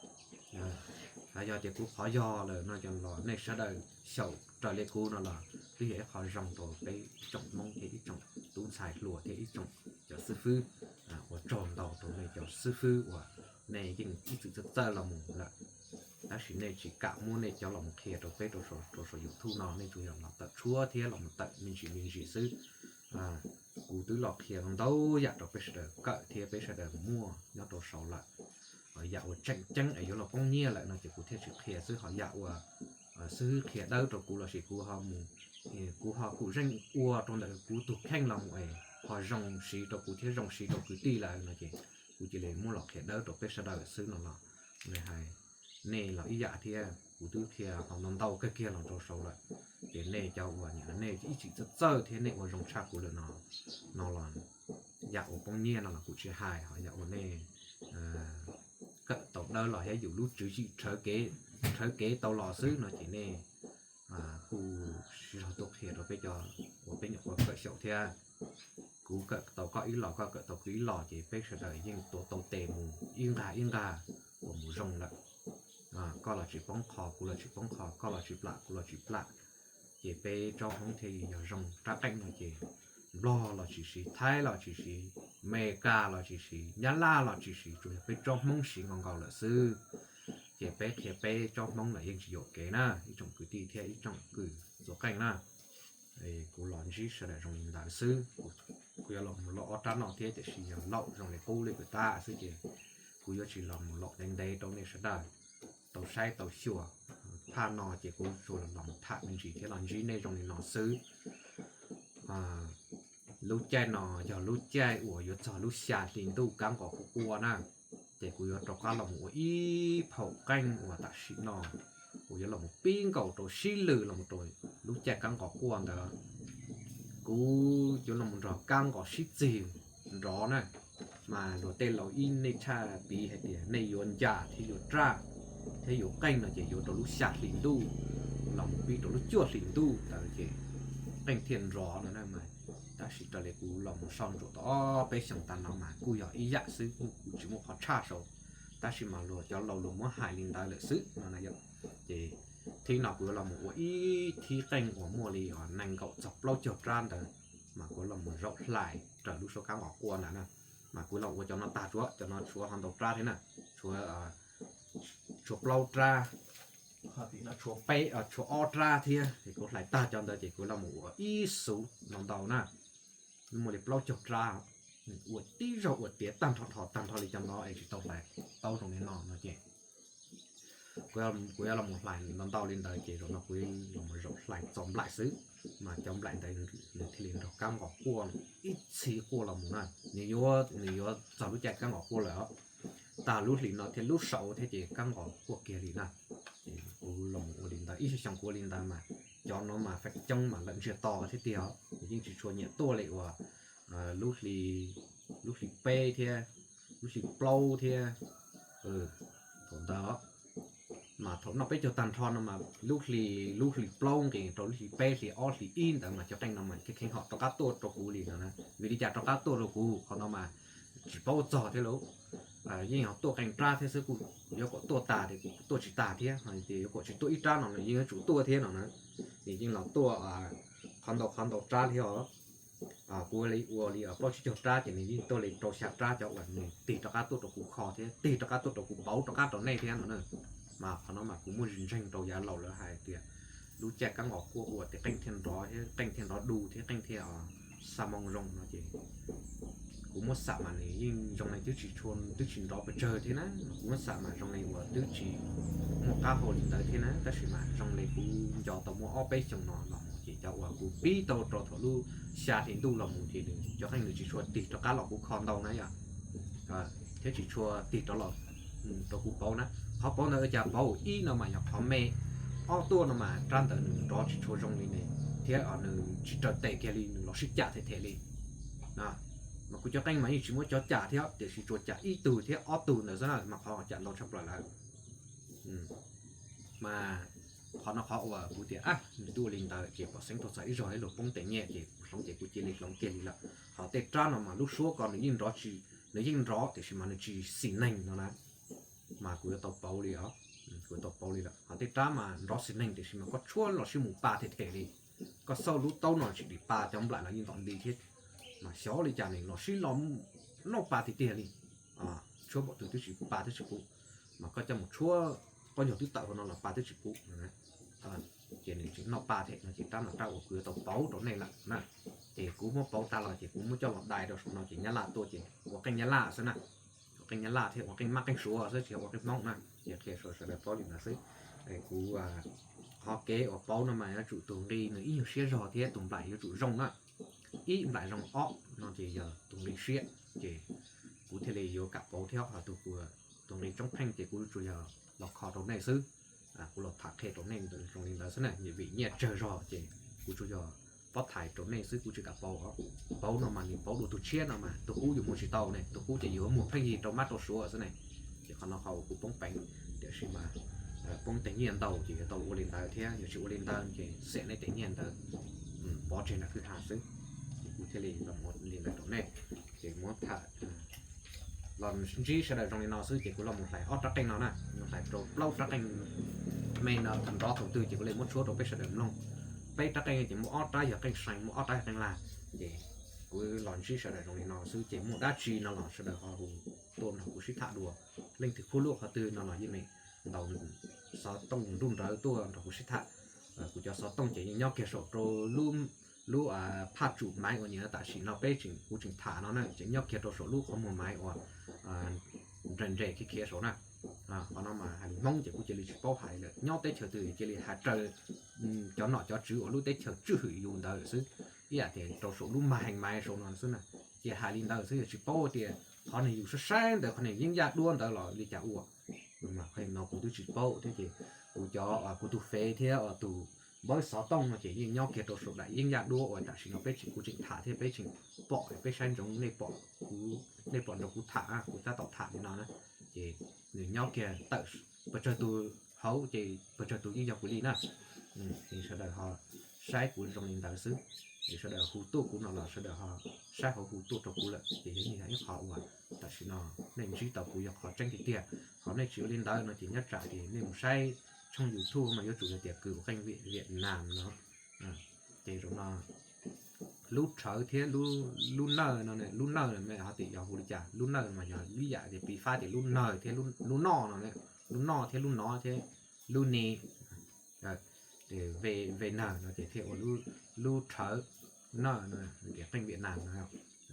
Yog tias kuv qhov yog lawm no los nej sawv daws xyaum raws li kuv no los twb yog ib qho zoo rau peb ib tsoom Hmoob thiab ib tsoom tub ntxhais hluas thiab ib tsoom cov xib fwb. Ua tsaug ntau rau nej cov xib fwb uas nej yeej ib txwm txawj txawj los mus lawm, tab sis nej tsis kam muab nej cov los mus qhia rau peb rau saum YouTube no, nej tsuas yog los tawm tshuab thiab los mus tawm me ntsis me ntsis xwb. Kuv twb los qhia ntau yam rau peb sawv daws kawm thiab peb sawv daws muaj nyob rau saud lawm. Yam uas tseem ceeb es yuav los poob nyiaj lawm no ces kuv thiaj tsis qhia xwb, ho yam uas xib fwb qhia dawb rau kuv los sis kuv ho mus, kuv ho kuj zeem ua rau ntawm kuv tus kheej los mus es ho zoo siv rau kuv thiab zoo siv rau kwv tij lawm no ces kuv cia li muab los qhia dawb rau peb sawv daws xwb no los, hais nej los ib yam thiab, kuv twb qhia ho ntau ntau kawg kiag los rau saud lawm. Ces nej cov uas nim no nej ib txwm txawj txawj thiab nej ua zoo tshaj kuv lawm no, no los yam uas poob nyiaj no los kuv tsis hais, ho yam uas nej kawm tau dawb los thiab yus lub tswv yim rhawv kev tau los xwb no ces nej kuj sib zog tuaj qhia rau peb cov uas peb nyuam qhuav kawm xyaum thiab. Kuv kawm tau koj ib los, koj kawm tau kuv ib los, ces peb sawv daws yeej tuav tau tes mus ib nqag ib nqag uas mus zoo lawm. Koj los tsis poob qho, kuv los tsis poob qho, koj los tsis plam, kuv los tsis plam, ces peb tsob Hmoob thiaj li yog zoo. Rab qeej no ces Nplog los tsis siv, Thaib los tsis siv, Amelikas los tsis siv, Nyab Laj los tsis siv, tsuas yog peb tsob Hmoob siv nkaus nkaus lawm xwb. Ces peb qhia peb tsob Hmoob los yeej tsis yuam kev na ib tsoom kwv tij thiab ib tsoom kwv txuas qeej na. Kuv los ntsib sawv daws zoo li ntawd xwb. Kuv yuav los mus laum ob rab no thiab, tiam sis yog laum zoo li qub li pus tab xwb ces kuv yuav tsis los mus laum ntev ntev rau nej sawv daws tau saib tau xyuas. Phaj no ces kuv tsuas los mus tham me ntsis thiab los ntsib nej zoo li no xwb. Lub caij no yog lub caij uas yuav txog lub xya hli ntuj kab nqos quaj quaj na, ces kuv yuav rov qab los mus ua ib phaum qeej uas tam sim no kuv yuav los mus pib nkaus rau sib lws los mus rau lub caij kab nqos quaj ntawd. Kuv yuav los mus nrog kab nqos sib txig nrov na, mas luag tej laus ib nej tshaj piv hais tias nej yuav ncas thiab yuav raj thiab yuav qeej no ces yuav rau lub xya hli ntuj los mus pib rau lub cuaj hli ntuj ntawd ces qeej thiaj nrov no na. Mas tab sis raws li kuv los mus so ntsuam tau ob peb xyoos tag no mas kuj yog ib yam xwb, kuj tsis muaj qhov tshaj saud, tab sis mas luag cov laus luag muab hais li ntawd lawm xwb no na yom. Ces thib no kuv yuav los mus ua ib thib qeej uas muaj li nees nkaum txog plaub caug rab ntawd, mas kuv los mus zaum hlais raws lub suab kab nqos quaj ntawd na. Mas kuv los ua cov no tag tsuav, cov no tshuav ho ntau rab thiab na, tshuav plaub rab, tshuav peb, tshuav ob rab thiab, es kuv hlais tag cov ntawd ces kuv los mus ua ib xuv no ntau na, muaj li plaub caug rab, ua tib zaug ua tiav tag nrho dhos tag nrho li cov no es tsis tau hlais tau zoo li no no ces kuv yuav los mus hlais ntau ntau li ntawd ces zaum no kuv los mus zaum hlais txog nplaim xwb, mas cov nplaim ntawd nws thiaj li nrog kab nqos quaj ib txhis quaj los mus na. Nws yuav, nws yuav txog lub caij kab nqos quaj lawm os, tag lub hlis no thiab lub saud thiab ces kab nqos quaj kiag li na. Kuv los mus ua li ntawd ib xyoos xyoo kuv ua li ntawd mas cov no mas feem coob mas lawm ntsiag to thiab tiag os, nws yeej tsis tshua nyiam tuaj li uas lub hli, lub hli peb thiab lub hli plaub thiab thaum ntawd. Mas thaum noj peb caug tag nrho no mas lub hli, lub hli plaub nqis rau lub hli peb hli ob hli ib ntawd mas cov qeej no mas kheev kheev ho rov qab tuaj rau kuv li no na. Vim li cas rov qab tuaj rau kuv qhov no mas tsis paub ua txog thiab lauj. Yeej ho tuaj qee rab thiab xwb, kuj yuav kom tuaj tas tias kuv tuaj tsis tas thiab, ho tias yuav kom tsis tuaj ib rab no los yeej yuav tsum tuaj thiab no na. Ces yeej los tuaj qhov ntau qhov ntau rab thiab os. Kuv li ua li plaub tsib caug rab ces nws yeej tuaj li rau xya rab cov uas nws tig rov qab tuaj rau kuv kho thiab tig rov qab tuaj rau kuv pauv rov qab rau nej thiab no na. Mas qhov no mas kuv muaj ntseeg rau yav laus lawv hais tias lub caij kab nqos quaj ua tias qeej thiaj nrov thiab qeej thiaj nrov du thiab qeej thiaj xa moo zoo no ces kuv muab xam mas nws yeej zoo li twb tsis tshua, twb tsis nrov pes tsawg thiab na. Kuv muab xam mas zoo li uas twb tsis muaj qab hau li ntawd thiab na, tab sis mas zoo li kuv nco tau muaj ob peb xyoos no los mus ces cov uas kuv pib tau rau thaum lub xya hli ntuj los mus ces nws cov qeej nws tsis tshua tig rov qab los kuv kho ntau na yom, thiab tsis tshua tig rov los rau kuv pauv na. Qhov pauv ntawd ua cas pauv ib no mas yog qhov me, ob tuaj no mas rab ntawd nws nrov tsis tshua zoo li ne, thiab nws tsis raws tes kiag li, nws los sib cam them them li. Mas kuv cov qeej mas yeej tsis muab cov cam thiab, tiam sis tsuas cam ib tug thiab ob tug ntawd xwb na, mas qhov cam ntau tshaj plaws lawm. Mas qhov no qhov uas kuv tias nws twb ua li ntawd ces pom xeeb tuaj txog ib zaug thiab luag poob tes nyiaj ces kuv hloov ces kuv cia li hloov kiag li lawm. Ho tej rab no mas lub suab ko nws yeej nrov tsis, nws yeej nrov tiam sis mas nws tsis xis neeg no na. Mas kuv yuav tau pauv li os, kuv yuav tau pauv li lawm. Ho tej rab mas nrov xis neeg tiam sis mas koj tshuab los sib mus pa them them li. Koj xauj lub taub no tsis dim pa cov nplaim los yeej ntom nti thiab. Mas xyov li cas nws los sib los noj pa tiag tiag li. Tshuab npaum twg twb tsis pa twb tsis pum. Mas koj coj mus tshuab qaub ncaug twb tawm hauv no los pa twb tsis pum. Ces nws tseem noj pa them no ces rab no rab uas kuv yuav tau pauv rau nej lawm na. Ces kuv muab pauv tag los ces kuv muab coj los dai rau saum no ces nyab laj tuaj ces ua qeej nyab laj xwb na. Ua qeej nyab laj thiab ua qeej mab qeej suav xwb tsis yog ua qeej hmoob na. Ces qhia rau sawv daws paub li ntawd xwb. Kuv, qhov kev uas pauv no mas yuav tsum tus nqi nws ib nyuag siab zog thiab tus nplaim yuav tsum zoo na. Ib nplaim zoo ob no ces yog tus nqi siab. Ces Kuv thiaj li yuav kam pauv thiab, ho tus, tus nqi tsoob pheej ces kuv tsuas yog los kho rau nej xwb. Kuv los tham qhia rau nej zoo li ntawd xwb na, vim nyiaj tsawg zog ces kuv tsuas yog pab thaiv rau nej xwb, kuv tsis kam pauv. Pauv no mas nws pauv dua tus tshiab no mas tus qub yuav muag tsis tau ne, tus qub ces yuav muag pheej yig rau mab rau suav xwb ne. Ces qhov no qhov uas kuv poob peev, tiam sis mas poob tej nyiaj ntau ces yuav tau ua li ntawd thiab, yog tsis ua li ntawd ces xiam nej tej nyiaj ntawd pov tseg nram kwj ha xwb. Ces kuv thiaj li los ua li ntawd rau nej. Ces muab tham los ntsib sawv daws zoo li no xwb ces kuv los mus hlais ob rab qeej no na, mus hlais rau plaub rab qeej me no thaum nrov thaum twg ces kuv li muab tshuab rau peb sawv daws mloog. Peb rab qeej ces muaj ob rab yog qeej seev, muaj ob rab yog qeej lag. Ces kuv los ntsib sawv daws zoo li no xwb ces muaj dab tsi no los sawv daws ho hu tuaj nrog kuv sib tham dua. Leej twg khuj lub qhov twg no los yeej meem ntaus xov tooj nruj nrawv tuaj nrog kuv sib tham. Kuv cov xov tooj ces yeej nyob kiag saum rau lub, lub phaj tsum maiv uas nyiam tam sim no peb tseem, kuv tseem tham no na, ces nyob kiag rau saum lub qhov muag maiv uas nres nres khiav khiav saud na. Qhov no mas hais lus Hmoob ces kuv cia li tsis paub hais lawm, nyob teb chaws twg cia li hais raws cov nom cov tswv uas lub teb chaws tswj hwm yus ntawd xwb. Ib yam tias rau saum lub mag hees maiv saud no xwb na, ces hais li ntawd xwb, yog tsis paub tias qhov niag yus saib saib ntawd qhov niag yeeb yaj duab ntawd los li cas ua. Qhov no kuv twb tsis paub thiab ces kuv cov, kuv tus fev thiab tus npawb xov tooj no ces yeej nyob kiag rau saum daim yeeb yaj duab uas tam sim no peb tseem, kuv tseem tham thiab peb tseem pom, peb saib ntsoov nej pom, nej pom nrog kuv tham, kuv tab tom tham li no na. Ces nws nyob kiag tawm pes tsawg tus hauv ces pes tsawg tus yeej yog kuv li na. Sawv daws ho saib kuv zoo li ntawd xwb. Es sawv daws hu tuaj kuv no los sawv daws ho saib hauv hu tuaj rau kuv lawm ces yog ib qho uas tam sim no nej ntsib tau kuv yog qhov tseeb tiag tiag. Ho nej tsis ua li ntawd no ces nyob tsam ces nej mus saib tshooj YouTube mas yuav tsum yog tias kws ua qeej Vietnam no. Ces zaum no lub rhawv thiab lub nawj no, lub nawj no ho tias yog hu li cas, lub nawj mas yog ib yam tias piv fab tias lub nawj thiab lub noj no, lub noj thiab lub nov thiab lub ni, ve nawj no ces thiaj ua lub rhawv nawj no, tias qeej Vietnam no,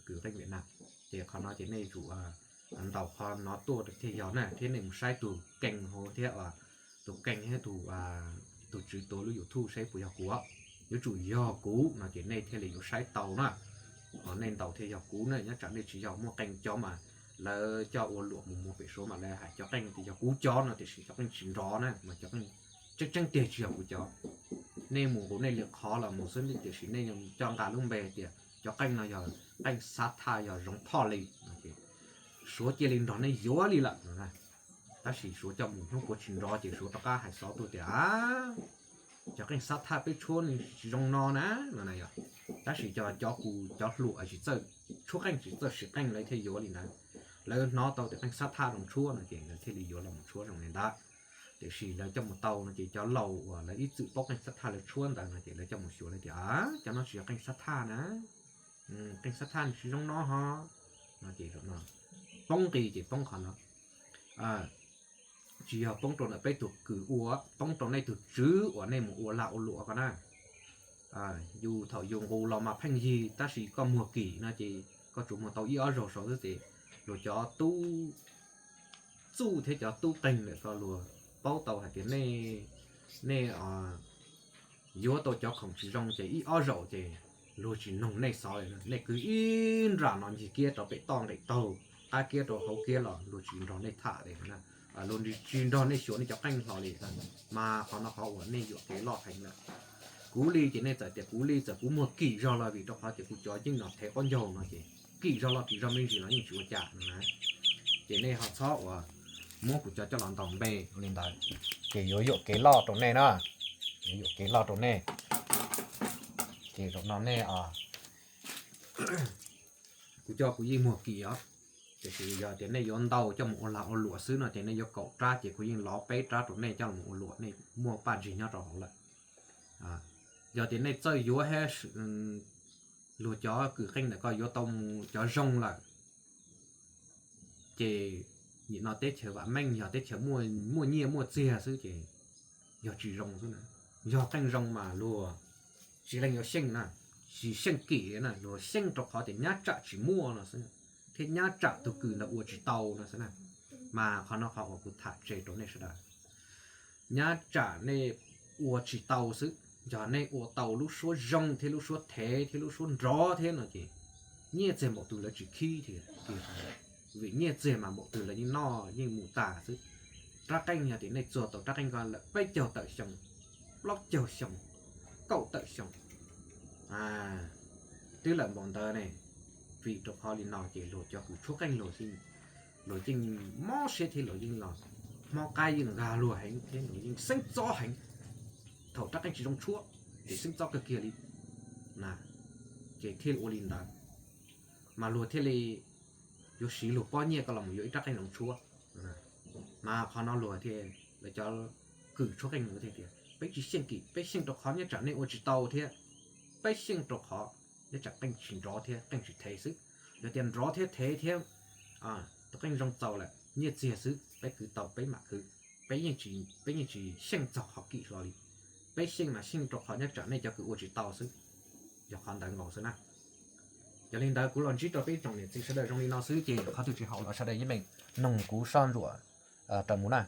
kws qeej Vietnam. Ces qhov no ces nej yuav tsum ntaus qhov no tuaj thiaj yog na, thiab nej mus saib tus keej hauv thiab, tus keej thiab tus tswv tuav lub YouTube saib puas yog kuv. Yuav tsum yog kuv no ces nej thiaj li yuav saib tau na. Ho nej ntaus thiaj yog kuv na, nyob tsam nej tsis yog muaj qee cov mas lawv coj ua luam mus muag pem Suav mas lawv hais cov qeej tias yog kuv cov no tiam sis cov qeej tsis nrov na, mas cov qeej tseeb tseeb tiag tsis yog kuv cov. Nej mus nqus nej li qhov los mus xwb tiam sis nej coj nqa lub npe tias cov qeej no yog qeej xab thaj yog Zoov Thoj li. Suav cia li nrog nej yuav li lawm no. Tab sis Suav coj mus hnub puav tsis nrov ces Suav rov qab hais xov tuaj tias cov qeej xab thaj peb tshuab nws tsis zoo no na, no na yog. Tab sis cov, cov kuv cov hluas tsis txawj tshuab qeej tsis txawj siv qeej lawv thiaj yuav li ntawd. Lawv hnov tau tias qeej xab thaj zoo tshuab no ces lawv thiaj li yuav los mus tshuab zoo li ntawd. Tiam sis lawv coj mus tau no ces cov laus uas lawv ib txwm paub qeej xab thaj lawv tshuab ntawd no ces lawv coj mus xyuas lawv tias cov no tsis yog qeej xab thaj na, qeej xab thaj nws tsis zoo no ho. No ces poob nqi ces poob qhov no. Tsis yog poob rau ntawm peb tus kws ua, poob rau nej tus tswv uas nej mus ua lag ua luam ko na. Yus thaum yus nqus los mas pheej yig tab sis koj muag kim no ces koj tsuas muag tau ib ob zaug saud xwb ces luag cov tub txuj thiab cov tub qeeg ntawm ko luag paub tau hais tias nej, nej yuav tau cov khoom tsis zoo ces ib ob zaug ces luag tsis noog nej xov li, nej kwv ib nram no ncig kiab rau pem toj nqes taug, qab kiab rau hauv kiab los luag tsis nrog nej tham li na. Luag tsis nrog nej xyuas nej cov qeej hlo li. Mas qhov no qhov uas nej yuam kev loj heev lawm. Kuv li ces nej txawm tias kuv li txawm kuv muag kim zog los vim rau qhov tias kuv cov yeej no thev qaub ncaug no ces kim zog los kim zog me ntsis los yeej tsis ua cas no na. Ces nej ho txhob uas muab kuv cov coj los ntaus npe li ntawd, ces yuav yuam kev loj rau nej na, yuav yuam kev loj rau nej. Ces zaum no nej, kuv cov kuv yeej muag kim os, tiam sis yog tias nej yuav ntau coj mus ua lag ua luam xwb no ces nej yuav kaum rab ces kuv yeej lov peb rab rau nej coj los ua luam, nej muaj paj ntsig nyob rau hauv lawm. Yog tias nej txawj yuav thiab luag cov kws qeej ntawm ko yuav tau mus cov zoo lawm, ces nim no teb chaws vam meej yog teb chaws muaj nyiaj muaj txiag xwb ces yog tsis zoo xwb na. Yog qeej zoo mas luag tsis leej yuav xyeej na, tsis xyeej kim na, luag xyeej rau qhov tias nyab tsam tsis muaj no xwb, thiab nyab tsam tus kws ntawd ua tsis tau no xwb na. Mas qhov no qhov uas kuv tham tseg rau nej sawv daws, nyab tsam nej ua tsis tau xwb. Yog nej ua tau lub suab zoo thiab lub suab thev thiab lub suab nrov thiab no ces nyiaj txiag npaum twg lawv tsis khib tiag tiag. Vim nyiaj txiag mas npaum twg lawv yeej noj yeej mus tas xwb. Rab qeej yog tias nej txuag tau rab qeej ko lawm peb caug tawm xyoo, plaub caug xyoo, kaum tawm xyoo, twb lawm npaum ntawd ne. Vim rau qhov li no ces luag cov kws tshuab qeej luag yeej mob siab thiab luag yeej los hmob qab yeej nqag luag heev thiab luag yeej xeeb txob heev. Thaum rab qeej tsis zoo tshuab ces xeeb txob kawg kiag li na, ces thiaj li ua li ntawd, mas luag thiaj li yuav siv luag pob nyiaj ko los mus yuav ib rab qeej zoo tshuab. Mas qhov no luag thiaj, lawv cov kws tshuab qeej no thiaj tias peb tsis xyeej kim, peb xyeej rau qhov nyob tsam nej ua tsis tau thiab, peb xyeej rau qhov nyob tsam qeej tsis nrov thiab qeej tsis thev xwb. Yog tias nrov thiab thev thiab tus qeej zoo txaus lawm nyiaj txiag xwb peb kwv tau peb mam kwv, peb yeej tsis, peb yeej tsis xyeej txog qhov kim hlo li. Peb xyeej mas xyeej rau qhov nyob tsam nej cov kws ua tsis tau xwb, yog qhov ntawd nkaus xwb na. Yog li ntawd kuv los ntsib rau peb tsoom niam txiv sawv daws zoo li no xwb ces qhov twg tsis haum los sawv daws yeej meem noog kuv soj ntsuam raws mus na.